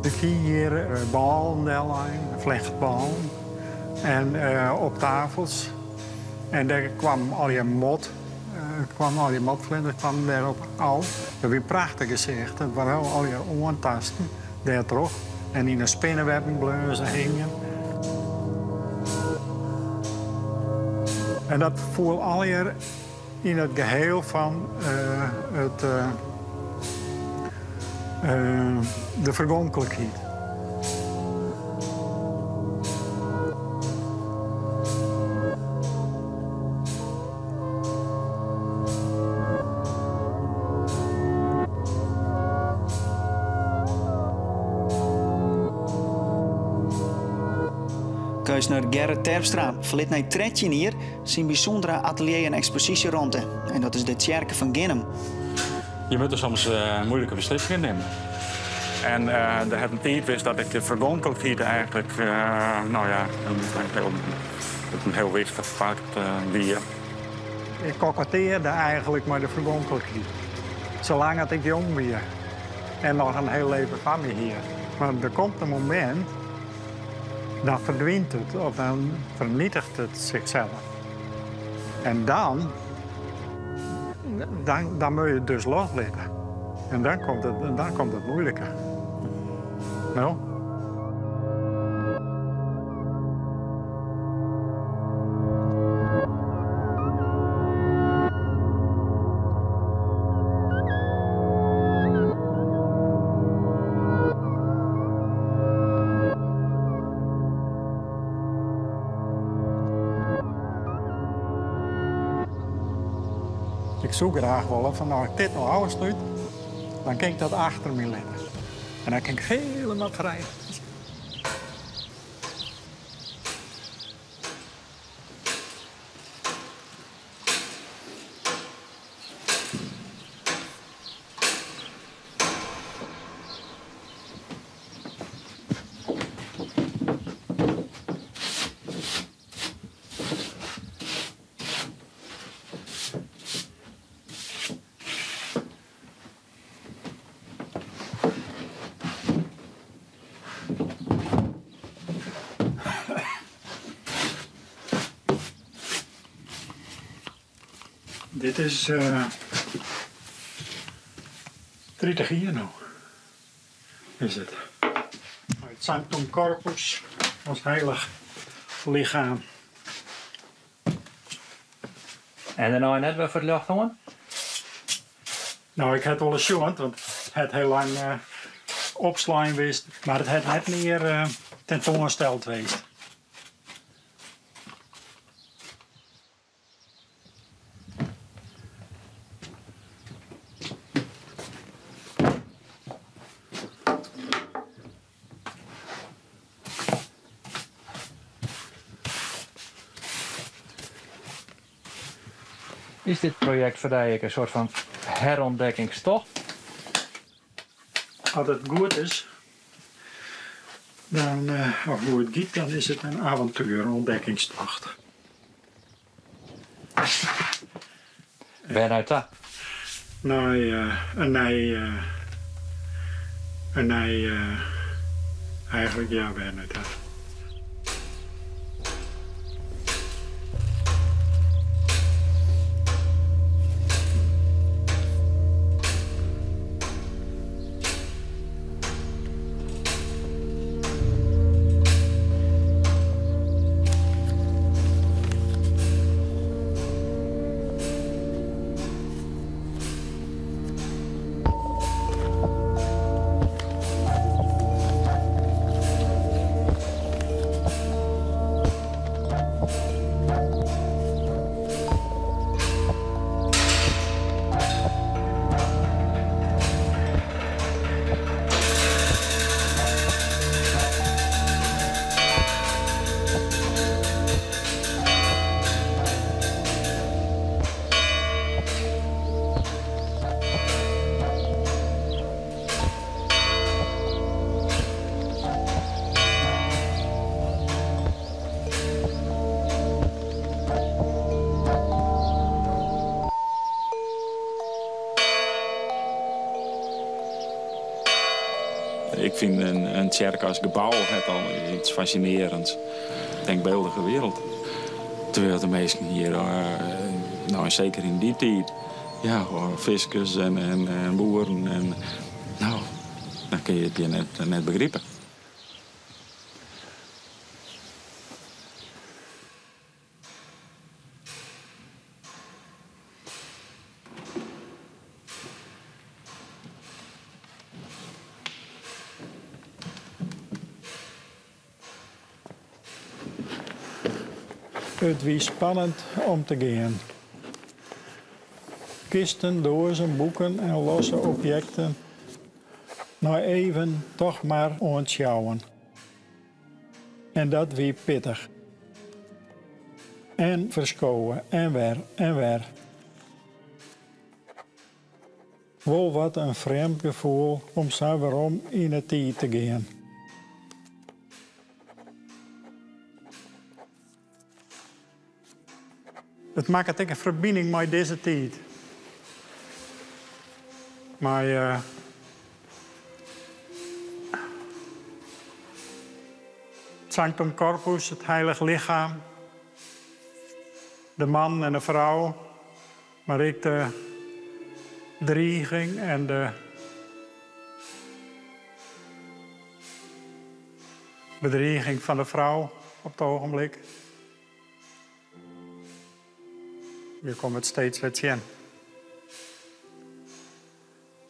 Ik hie hjir bôlen dellein, flechtbôlen, en op tafels. En dêr kwam allegear mot, kwam allegear motflinters kwamen dêrop ôf. Dat wie in prachtich gesicht. It waard allegear oantasten dêrtroch. En yn 'e spinnewebben bleaune se hingjen. En dat foel allegear yn it geheel fan it, de fergonklikheid. Keunstner Gerrit Terpstra ferlit nei 13 jier syn bysûndere atelier en eksposysjeromte. En dat is de tsjerke fan Ginnum. Je moatte soms moeilike beslissingen nimme. En der hat in tiid west dat ik de fergonklikheid eigentlik, no ja, in hiel wichtich part wie. Ik kokettearde eigentlik mei de fergonklikheid, salang at ik jong wie en noch in hiel leven foar my hie. Mar der komt in momint, dan ferdwynt it of dan fernietiget it sichsels. En dan, dan, dan moatte je it dus loslitte. En dan komt it, dan komt it muoilike. No? Ik soe graach wolle fan as ik dit no ôfslút, dan kin ik dat achter my litte. En dan kin ik hielendal frij. Dit is 30 jier no, is it. It Sanctum Corpus, ons heilich lichem. En dêrnei net wer foar it ljocht oan? No, ik ha it wolris sjoen, want it hat hiel lang opslein west, mar it hat net mear tentoansteld west. Is dit projekt foar dy ek in soart fan herontdekkingstocht? As it goed is, dan, of goed giet, dan is it in avontuer, ûntdekkingstocht. Wêr nei ta? Nei in nij, in nij, eigentlik ja, wêr nei ta? In tsjerke as gebou hat al iets fascinerends. Denkbeeldige wereld. Terwijl de minsken hjir, no, seker yn dy tiid, ja, fiskers en boeren en no, dan kinne je it hjir net begripe. It wie spannend om te gean. Kisten, doazen, boeken en losse objekten nei even toch mar oantsjouwen. En dat wie pittich. En ferskowe en wer en wer. Wol wat in frjemd gefoel om sa werom yn 'e tiid te gean. It makket ek in ferbining mei dizze tiid. Mei it Sanctum Corpus, it Heilig Lichem, de man en de frou, mar ek de driging en de bedriging fan de frou op it ogenblik. Je komme it steeds wer tsjin.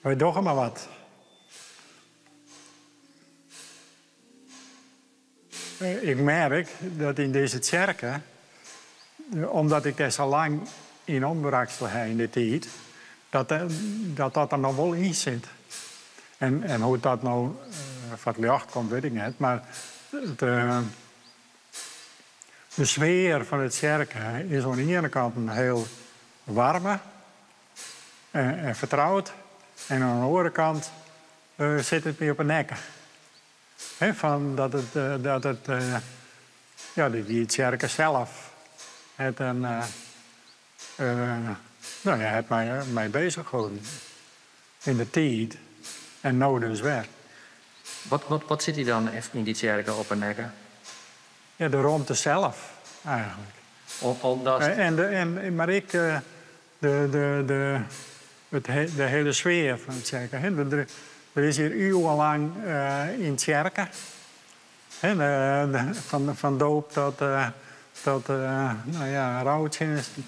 Wy dogge mar wat. Ik merk dat yn dizze tsjerke, omdat ik dêr sa lang yn omwraksele ha yn de tiid, dat dat dat der noch wol yn sit. En hoe't dat no foar it ljocht komt, wit ik net, mar de sfear fan de tsjerke is oan de iene kant in hiel waarme en fertroud en oan de oare kant sit it my op 'e nekke. Fan dat it, dat it, ja, dy tsjerke sels hat in, no ja, hat my, my bezich holden yn de tiid en no dus wer. Wat sit dy dan yn dy tsjerke op 'e nekke? Ja, de romte sels eigentlik. Omdat... En, mar ek de hiele sfear fan de tsjerke. Der is hjir iuwenlang yn tsjerke. Fan doop tot, no ja, routsjinsten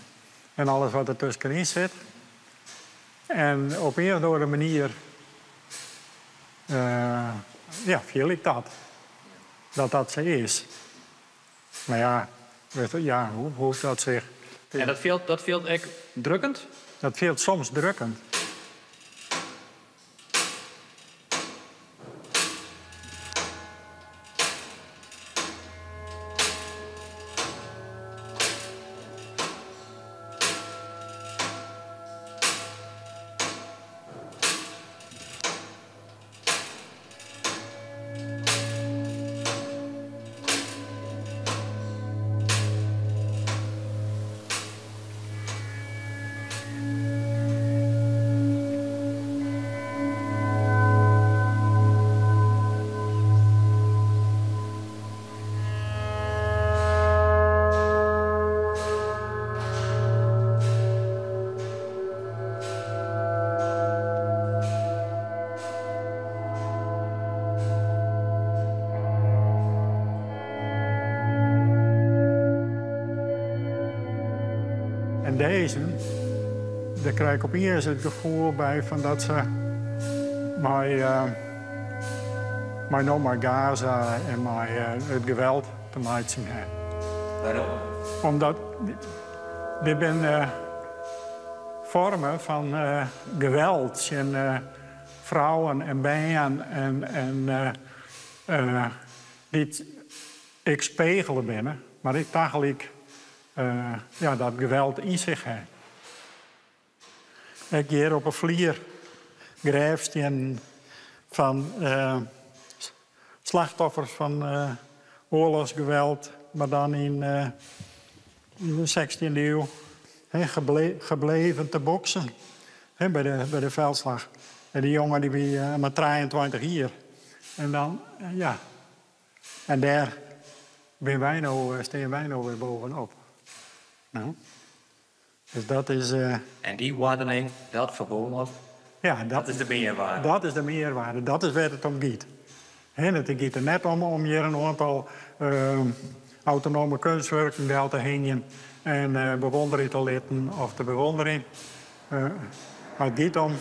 en alles wat der tuskenyn sit. En op ien of oare manier, ja, fiel ik dat. Dat dat sa is. Mar ja, ja, hoe dat sich. En dat fielt ek drukkend? Dat fielt soms drukkend. En dizze, dêr krij ik opiens it gefoel by fan dat se mei no mei Gaza en mei it geweld te meitsjen ha. Wêrom? Omdat dit binne foarmen fan geweld tsjin frouwen en bern en dy't ek spegele binne, mar ek tagelyk, ja, dat geweld yn sich ha. Ek hjir op 'e flier grêfstiennen fan slachtoffers fan oarlochsgeweld, mar dan yn de 16e iuw. Hè, gebleven te boksen, hè, by de veldslag. En dy jonge dy wie mar 23 jier. En dan, ja. En dêr binne wy no, stean wy no wer bovenop. No. Dus dat is. En dy oardening, dat ferbân, ja, dat is de mearwaarde. Dat is de mearwaarde, dat is wêr't it om giet. It giet der net om om hjir in oantal autonome keunstwurken del te hingjen en bewûnderje te litten of te bewûnderjen. Mar it giet om.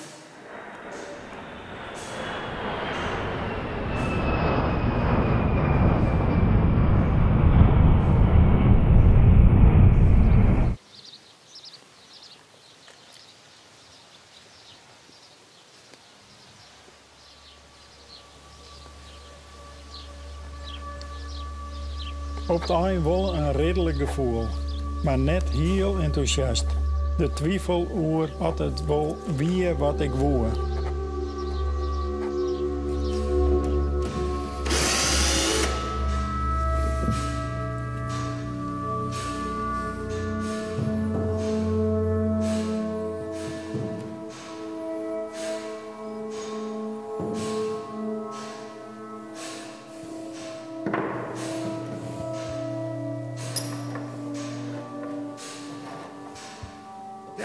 Op it ein wol in ridlik gefoel, mar net hiel entûsjast. De twifel oer oft it wol wie wat ik woe.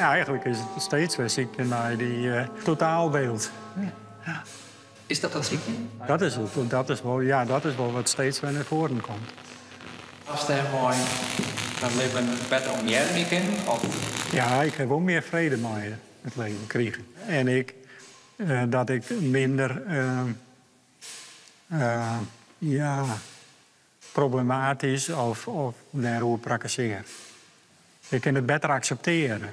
Ja, eigenlijk is it steeds wer sykjen nei dy eh, totaalbyld. Ja. Is dat dat sykjen? Dat is, dat is wol, ja, dat is wol wat steeds wer nei foaren komt. Hast dêrmei dat libben better omearmje kinnen? Of? Ja, ik ha wol mear frede mei it leven krigen. En ik, eh, dat ik minder eh, eh, ja, problematysk of, of dêroer prakkesearje. Ik kin it better akseptearje.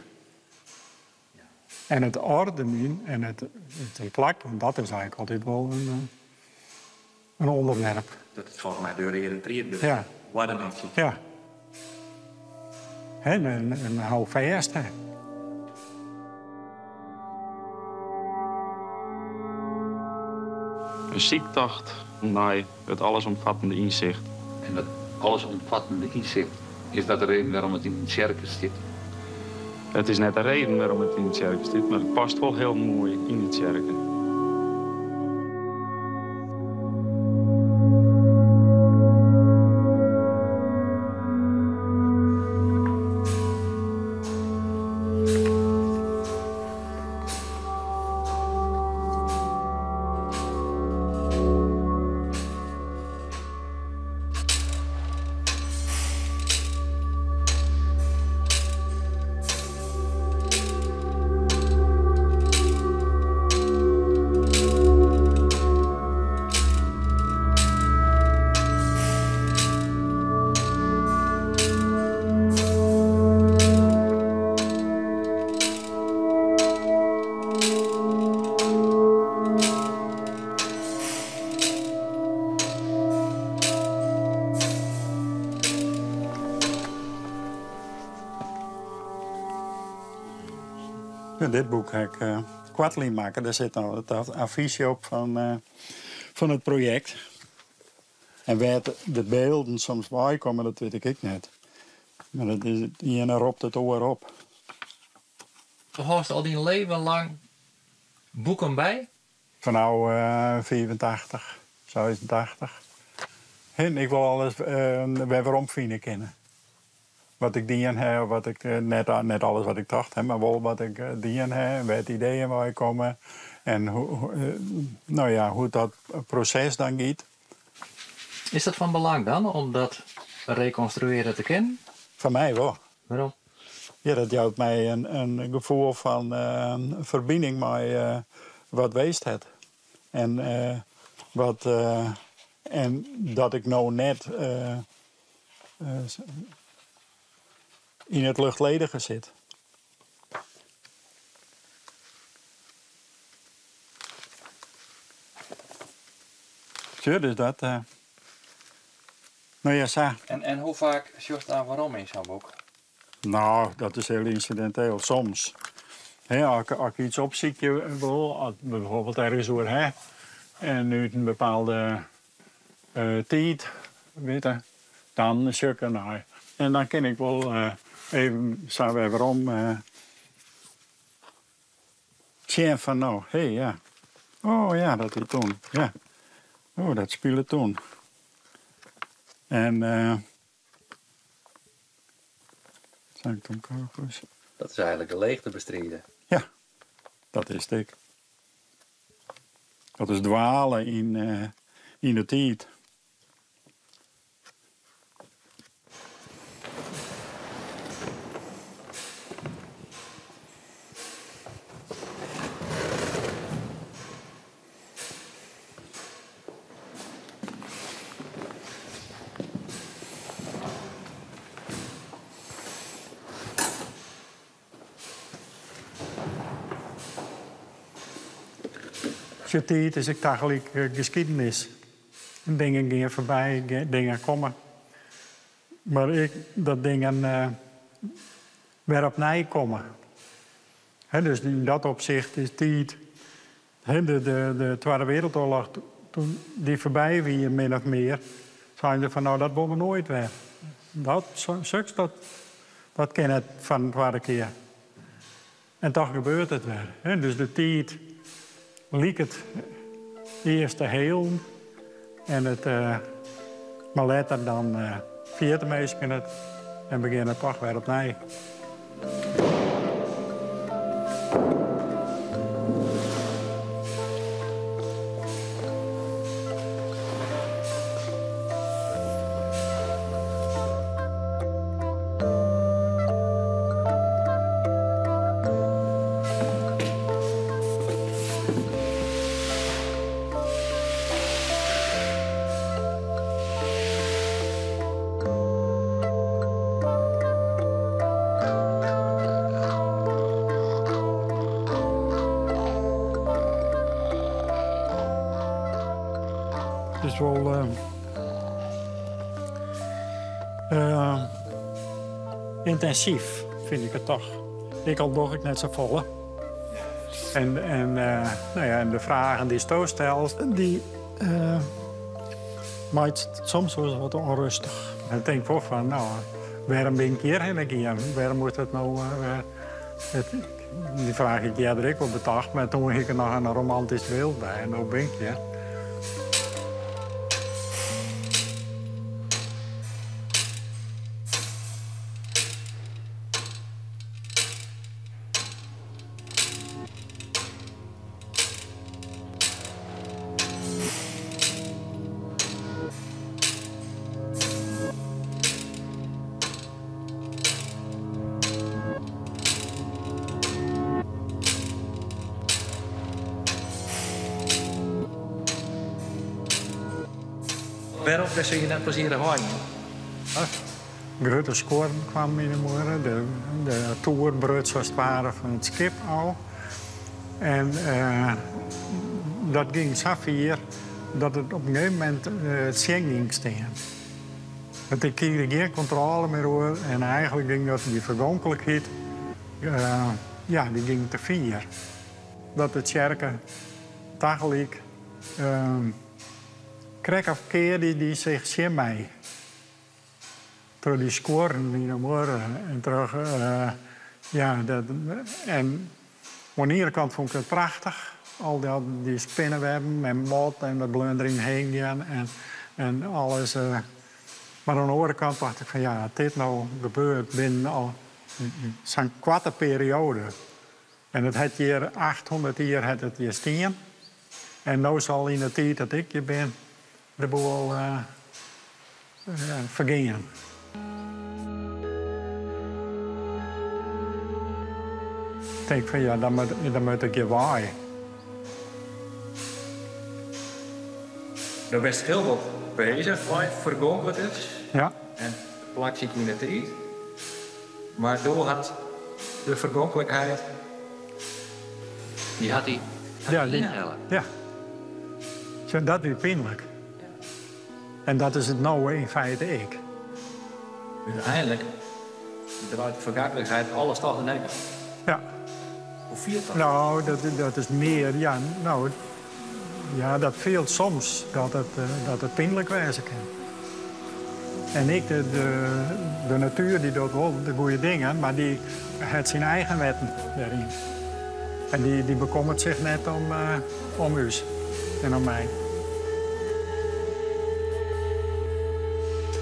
En it oardenjen en it, it plak, dat is eigentlik altyd wol in, eh, in ûnderwerp. Dat is folgens my de reade tried. Dus Ja. Oardening. Ja. Hè, en hou fêst. Hè. In syktocht nei it allesomfattende ynsicht. En dat allesomfattende ynsicht, is dat de reden wêrom't it yn de tsjerke stiet? It is net de reden wêrom't it yn de tsjerke stiet, mar it past wol hiel moai yn de tsjerke. Ja, dit boek ha ik uh, koartlyn makke. Dêr sit no it affysje op fan, uh, fan it projekt. En wêr't de bylden soms weikomme, dat wit ik ek net. Mar dat is, it iene ropt it oar op. Do hâldst al dyn leven lang boeken by? Fanôf uh, 85, 86. En ik wol alles uh, wer weromfine kinne. Wat ik dien ha, wat ik, net, net alles wat ik tocht ha, mar wol wat ik dien ha, wêr't ideeën weikomme. En hoe, no ja, hoe't dat proses dan giet. Is dat fan belang dan, om dat rekonstruearje te kinnen? Foar my wol. Wêrom? Ja, dat jout my in, in gefoel fan uh, ferbining mei uh, wat west hat. En, uh, wat, en dat ik no net yn it luchtledige sit. Sjoch, dus dat. No ja, sa. En, en hoe faak sjochst dan werom yn sa'n boek? No, dat is hiel ynsidinteel. Soms. Hè, as, as ik yts opsykje wol, as bijvoorbeeld ergens oer ha, en út in bepaalde tiid, witte, dan sjoch ik dernei. En dan kin ik wol even sa wer werom sjen fan no, hé, ja. Oh ja, dat wie toen. Ja. Oh, dat spilet toen. En Sanctum Corpus. Dat is eigenlijk de leegte bestride. Ja, dat is it. Dat is dwalen yn de tiid. De tiid is ek tagelyk geskiedenis. Dingen gean foarby, dingen komme. Mar ek dat dingen wer opnij komme. Dus yn dat opsicht is tiid. De Twadde Wereldoorlog, toen dy foarby wie, min of mear, seinen se fan no, dat wolle we noait wer. Dat, soks, dat kin net foar in twadde kear. En toch gebeurt it wer. Dus de tiid liket earst te helen en it, mar letter dan ferjitte minsken it en begjinne toch wer opnij. Het is wol yntinsyf, fyn ik it toch. Ek al doch ik net safolle. En no ja, en de fragen dy'tsto stelst, dy meitsje it soms wolris wat ûnrêstich. Dan tink ik wol fan, no, wêrom bin ik hjirhinne gien? Wêrom moat it no wer? Dy fraach hie ik earder ek wol betocht, mar toen hie ik der noch in romantysk byld by en no bin ik hjir. Wêrom soe je net plezierich weinen? Grutte skuorren kwamen yn de muorre. De toer bruts as it ware fan it skip ôf. En dat gyng safier dat it op in gegeven momint tsjin gyng stean. Want ik krige der gjin kontrôle mear oer en eigentlik gyng dat dy fergonklikheid, ja, dy gyng te fier. Dat de tsjerke tagelyk krekt of kearde dy sich tsjin my. Troch dy skuorren yn de muorre en troch, ja, dat, en oan de iene kant fûn ik it prachtich, al dy spinnewebben en mot en dat bleaun deryn hingjen en alles. Mar oan de oare kant tocht ik fan ja, as dit no gebeurt binnen al sa'n koarte perioade en it hat hjir 800 jier hat it hjir stien en no sil yn de tiid dat ik hjir bin de boel fergean. Ik tink fan ja, dan moat ik hjir wei. Do bist hiel bot beuzich mei fergonklikens. Ja. En plak sit yn de tiid. Mar do hat de fergonklikheid. Dy hat dy ynhelle. Ja. Sjoch, dat wie pynlik. En dat is it no yn feite ek. Uteinlik draait de ferganklikheid alles toch de nek om. Ja. Hoe fielt dat? No, dat is mear, ja, no, ja, dat fielt soms dat it pynlik wêze kin. En ek de natuer dy docht wol de goede dingen, mar dy hat syn eigen wetten dêryn. En dy bekommert sich net om ús en om my.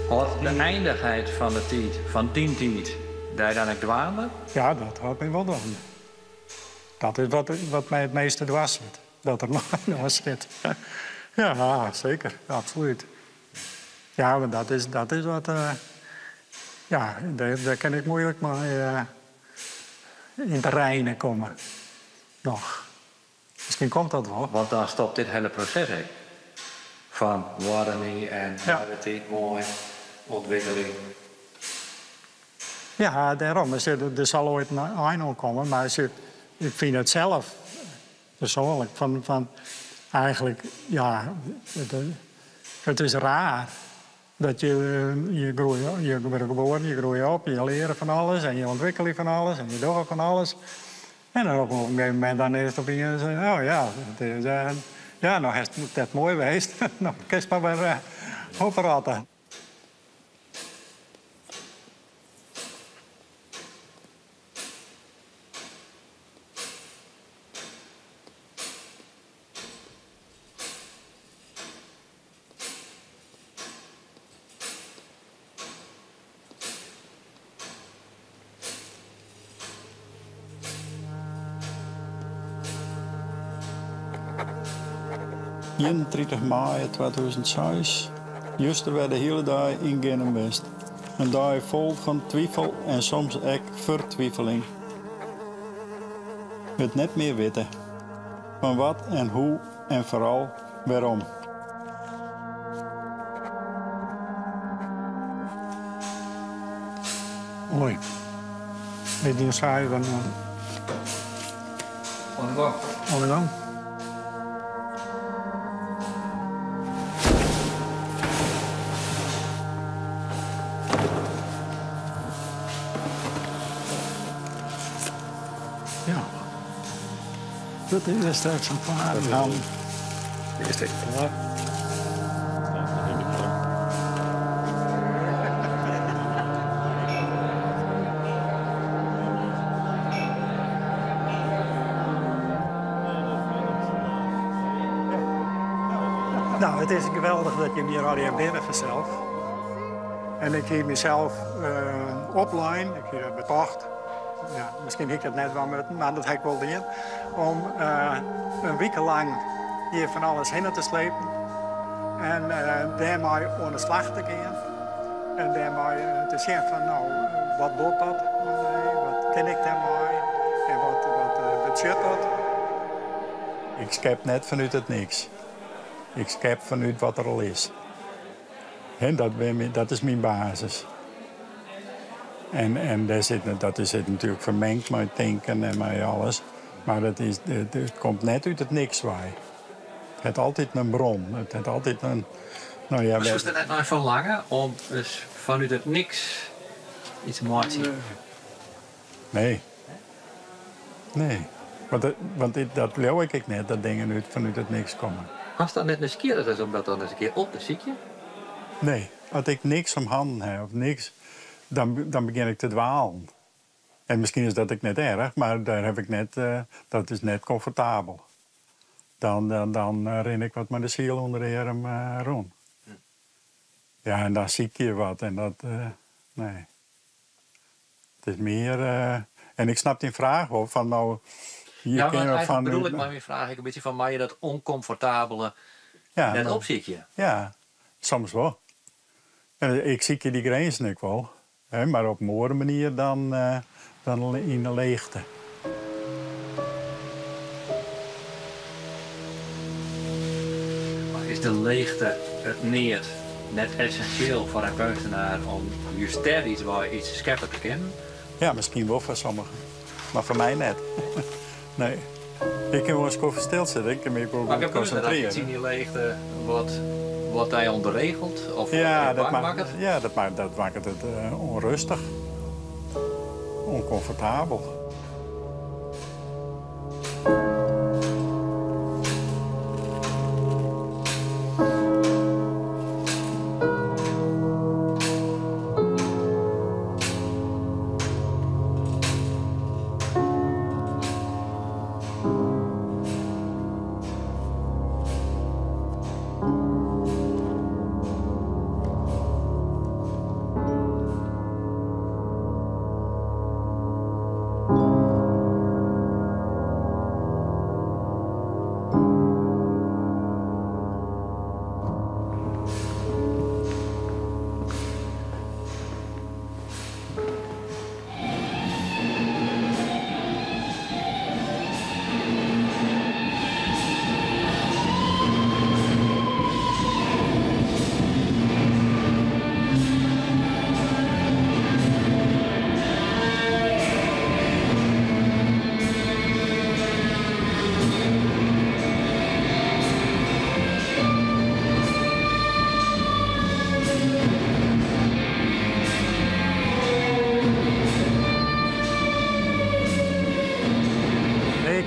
Hâldt de eindichheid fan de tiid, fan dyn tiid, dy dan ek dwaande? Ja, dat hâldt my wol dwaande. Dat is wat, wat my it measte dwers sit. Dat der noch oan sit. Ja, seker. Absolút. Ja, want dat is wat. Ja, dêr kin ik muoilik mei yn it reine komme. Noch. Miskien komt dat wol. Want dan stopt dit hiele proses ek. Fan oardening en de tiid moai, ûntwikkeling. Ja, dêrom. Der sil oait in ein oan komme, mar ik fyn it sels persoanlik fan eigentlik, ja, it is raar dat je groeie, je wurde geboren, je groeie op, je leare fan alles en je ûntwikkelje fan alles en je dogge fan alles. En dan op in gegeven momint dan is it opiens, oh ja, it is, ja, no is it moai west. No kinst mar wer oprotte. 31 maaie 2006. Juster wer de hiele dei yn Ginnum west. In dei fol fan twifel en soms ek fertwifeling. It net mear witte. Fan wat en hoe en foaral wêrom. Oei. Dit is zuiver. Oan de gong. Oan de gong. Ja. Dat is straks in paar. Earst even klaar. Nou, it is geweldich dat jim hjir allegear binne fansels. En ik hie mysels oplein, ik hie dat betocht. Ja, miskien hie ik dat net dwaan moatten, mar dat ha ik wol dien. Om in wike lang hjir fan alles hinne te slepen. En dêrmei oan de slach te gean. En dêrmei te sjen fan, no, wat docht dat mei my? Wat kin ik dêrmei? En wat betsjut dat? Ik skep net fanút it niks. Ik skep fanút wat der al is. En dat is myn basis. En dat is natuerlik fermingd mei tinken en mei alles. Mar it komt net út it niks wei. It hat altyd in bron. It hat altyd in. No ja, Soest der net nei ferlange om dus fanút it niks yts te meitsjen? Nee. Nee. Want dat leau ik ek net, dat dingen fanút it niks komme. Hast dan net nijsgjirrich is om dat dan ris in kear op te sykjen? Nee. As ik niks om hannen ha of niks, dan begjin ik te dwalen. En miskien is dat ek net erch, mar dêr ha ik net, dat is net komfortabel. Dan rin ik wat mei de siel ûnder de earm rûn. Ja, en dan sykje je wat en dat, nee. It is mear, en ik snap dyn fraach wol, fan no, je Ja, mar kinne eigentlik fan bedoel ik mei myn fraach ek in bytsje fan, meie je dat ûnkomfortabele net opsykje? Ja, soms wol. En ik sykje dy grinzen ek wol, hè, mar op in oare manier dan yn de leechte. Mar is de leechte, it neat, net essinsjeel foar in keunstner om just dêr yts wei yts skeppe te kinnen? Ja, miskien wol foar sommigen, mar foar my net. Nee. Ik kin wol in skoft stilsitte, ik kin my wol Mar goed gebeurt der dan konsintrearje. yts yn dy leechte wat dy ûntregelt of Ja, wat dy dat bang makket, makket? ja, dat makket it ûnrêstich, ûnkomfortabel.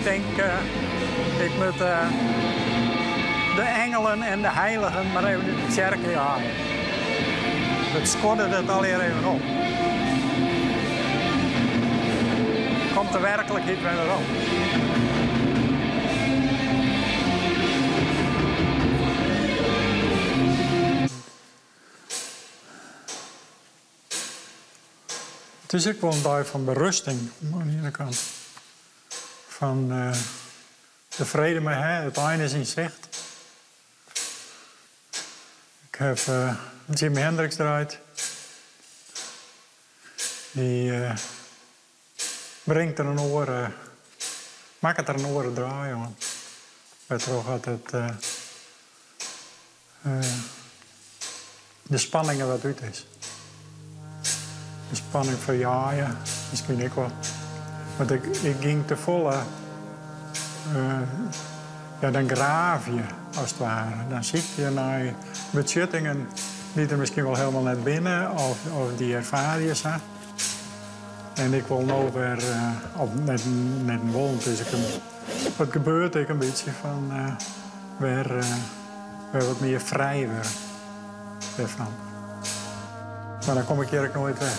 tink, ik moat de engelen en de heiligen mar even út de tsjerke jage. It skoddet it allegear even op. Komt de werklikheid wer werom. It is ek wol in dei fan berusting oan de iene kant. Fan de frede mei ha, it ein is yn sicht. Ik haw Jimi Hendrix draaid. Dy bringt der in oare, makket der in oare draai oan. Wêrtroch it de spanning der wat út is. De spanning ferjeie, miskien ek wol. Want ik, ik gyng te folle, ja, dan graaf je as it ware. Dan sykje je nei betsjuttingen dy't der miskien wol hielendal net binne of, of dy erfaar je sa. En ik wol no wer, of net, net wol, it is ek in, it gebeurt ek in bytsje fan wer, wer wat mear frij wurde dêrfan. Mar dan kom ik hjir ek noait wer.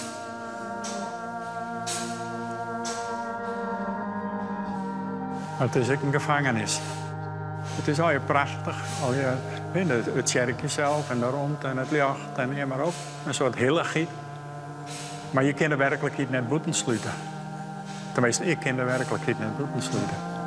Mar it is ek in gefangenis. It is allegear prachtich, allegear, it tsjerkje sels en de romte en it ljocht en neam mar op. In soart hillichheid. Mar je kinne de werklikheid net bûtenslute. Teminsten, ik kin de werklikheid net bûtenslute.